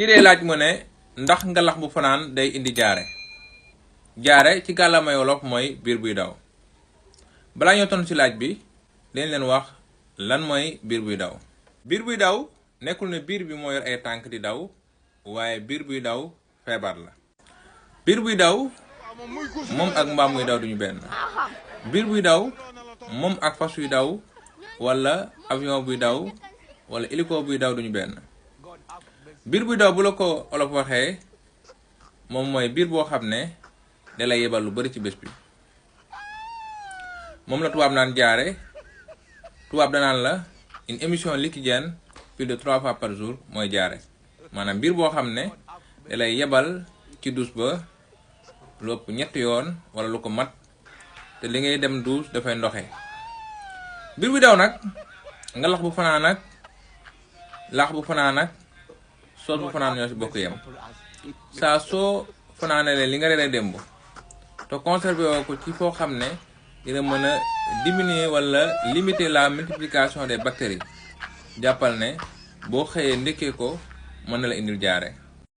kii dee laaj mu ne ndax ngalax bu fanaan day indi jaare jaare ci kàllaamay wolof mooy biir buy daw. balaa ñoo tontu ci laaj bi dañ leen wax lan mooy biir buy daw. biir buy daw nekkul ne biir bi moo yor ay tànk di daw waaye biir buy daw feebar la. biir buy daw moom ak mbaam muy daw duñu benn. biir buy daw moom ak fas yuy daw wala avion buy daw wala hélico buy daw duñu benn. biir buy daw bu la ko olof waxee moom mooy biir boo xam ne da lay yebal lu bari ci bés bi. moom la tubaab naan jaare. tubaab danaan la une émission liquidienne plus de 3 fois par jour mooy jaare maanaam biir boo xam ne da lay yebal ci douche ba lu ëpp 3 yoon wala lu ko mat te li ngay dem douche dafay ndoxe. biir buy daw nag nga lax bu fanaan ak lax bu fanaan ak soos bu fanaan ñoo ci bokk yem. saa soo fanaanee li nga reere démb te conservé woo ko ci foo xam ne dina mën a diminuer wala limiter la multiplication des bactéries jàppal ne boo xëyee ndekkee ko mën na la indil jaare.